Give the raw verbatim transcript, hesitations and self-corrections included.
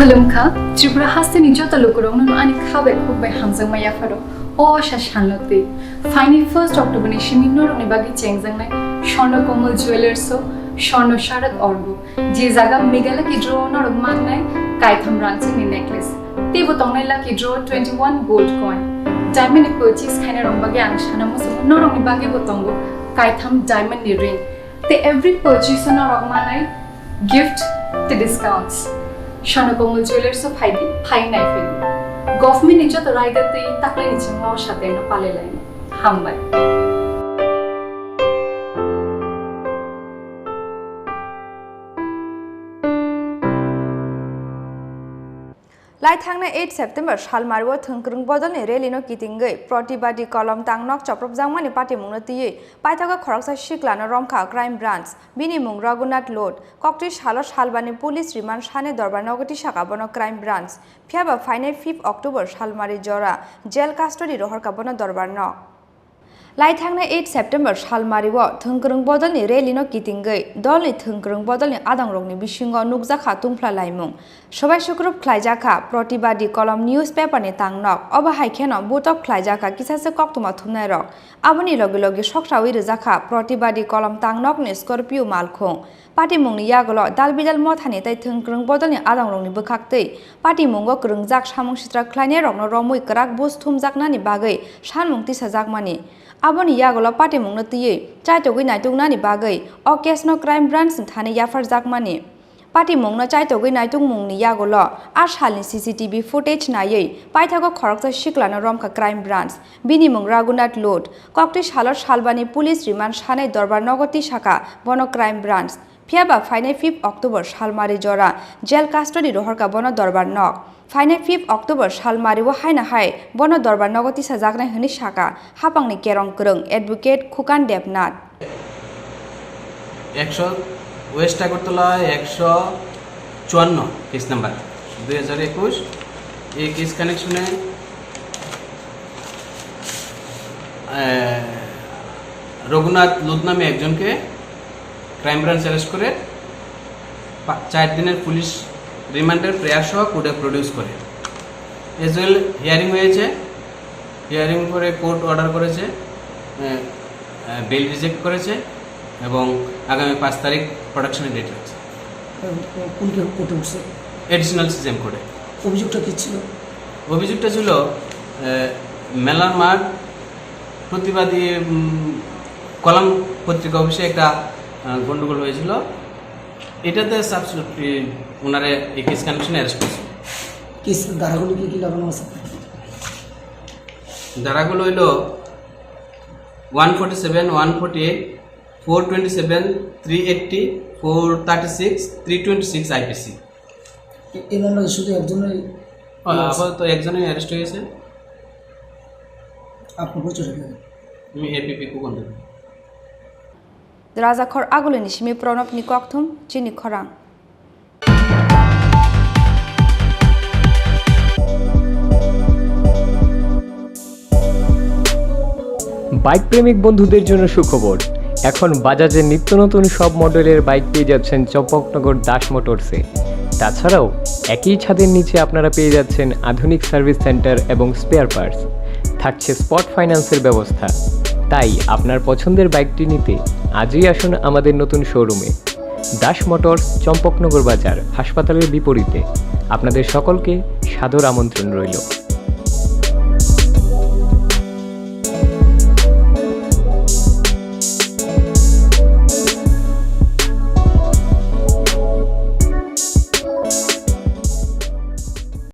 Khulumkha, Tripura hasteni joto lukurokno ani kha bai khuk bai hamjakma yapharo. O asa salno twi phainai first October ni simi norokni bagwi chengjaknai Swarna Komal Jewellers o Swarna Sharak Orgo, je jaga Meghalaya Lucky Draw o norok mannai kaitham rangchakni necklace. Teibo tongnai Lucky Draw twenty one gold coin. Diamond ni purchase khainai rok bagwi ang sana muchungo, norokni bagwi bo tongo kaitham diamond ni ring. Tei every purchase o norok manai gift tei discounts. Swarna Komal Jewellers o phaidi, phai nai phaidi. Government ni joto raida tei taklai ni chingma o sateno palai laini. Hambai. Lai thangnai eight September salmario thwngkwrwng bodolni rally no kitingwi protibadi kolom tangnok chopropjakmani patimungno twiwi paithago khoroksa siklano romkha Crime Branch. Bini mung Raghunath Lod. Koktwi salo salbani police remand sani dorbar nogo tisaka bono Crime Branch. Phiyaba phainai fifth October salmari jora jail custody rohorkha bono dorbarno. Lai thangnai eight September salmario thwngkwrwng bodolni rally no kitingwi dolni thwngkwrwng bodolni adangrokni bisingo nukjakha tungphla laimung. Sobai sukrup khlaijakha protibadi kolom newspaper ni tangnok. Obo hai kheno butok khlaijakha kisase koktwma thumnairok. Aboni logi logi soksawi rwjakha protibadi kolom tangnokni Scorpio malkhung. Patimungni yagulo dalbidal mothani tei thwngkwrwng bodolni adangrokni bwkhaktwi patimungo kwrwngjak samung sitra khlainairokno romwi kwrak buj thumjaknani bagwi sanmung tisajakmani. Aboni yagulo patimungno twiwi chaitogwi naituknani bagwi o case no Crime Branch ni thani yapharjakmani. Patimungno chaitogwi naitukmungni yagulo a salni C C T V footage naiwi paithago khoroksa siklano romkha Crime Branch. Bini mung Raghunath Lod. Koktwi salo salbani police remand sanai dorbar nogo tisaka bono Crime Branch. Phiyaba phainai fifth October salmari jora jail custody rohorkha bono dorbar nok. Phainai fifth October salmario haino hai bono dorbar nogo tisajaknai hwnwi saka hapangni kerong kwrwng Advocate Khukan Debnath. একশো, ওয়েস্ট আগরতলা একশো চুয়ান্ন case number দুই হাজার একুশ। এই case কানেকশনে, আহ, রঘুনাথ লুত নামে একজনকে ক্রাইম ব্রাঞ্চ অ্যারেস্ট করে পা-, চার দিনের পুলিশ রিমান্ডের প্রেয়ার সহ কোর্টে প্রডিউস করে। এজ ওয়েল হিয়ারিং হয়েছে, হিয়ারিং করে কোর্ট অর্ডার করেছে, আহ, আহ, বেইল রিজেক্ট করেছে এবং আগামী পাঁচ তারিখ প্রোডাকশনের ডেট রাখছে। কোন কোর্টে উঠছে? অ্যাডিশনাল সিজেম কোর্টে। অভিযোগটা কি ছিল? অভিযোগটা ছিল, আহ, মেলার মাঠ প্রতিবাদী, উম, কলাম পত্রিকা অফিসে একটা, আহ, গন্ডগোল হয়েছিল। এটাতে সাবস্টিটিউট ওনারা এই কেস কানেকশনে অ্যারেস্ট করছে। কেস ধারাগুলো কি কি লাগানো আছে? ধারাগুলো হইল one forty seven, one forty eight, four twenty seven, three eighty, four thirty six, three twenty six IPC. এ-, এই মামলায় শুধু একজনই? হ্যাঁ, আপাতত একজনই অ্যারেস্ট হয়েছে। আপনার পরিচয়টা কি? আমি এপিপি কুকন থেকে। Rajakhor agulini simi Pranabni kokthum chini khorang. Bike প্রেমিক বন্ধুদের জন্য সুখবর, এখন বাজাজের নিত্য নতুন সব মডেলের বাইক পেয়ে যাচ্ছেন চম্পকনগর দাস মোটরসে। তাছাড়াও একই ছাদের নিচে আপনারা পেয়ে যাচ্ছেন আধুনিক সার্ভিস সেন্টার এবং স্পেয়ার পার্টস। থাকছে স্পট ফাইন্যান্সের ব্যবস্থা। তাই আপনার পছন্দের বাইকটি নিতে আজই আসুন আমাদের নতুন শোরুমে। দাস মোটরস, চম্পকনগর বাজার, হাসপাতালের বিপরীতে। আপনাদের সকলকে সাদর আমন্ত্রণ রইল।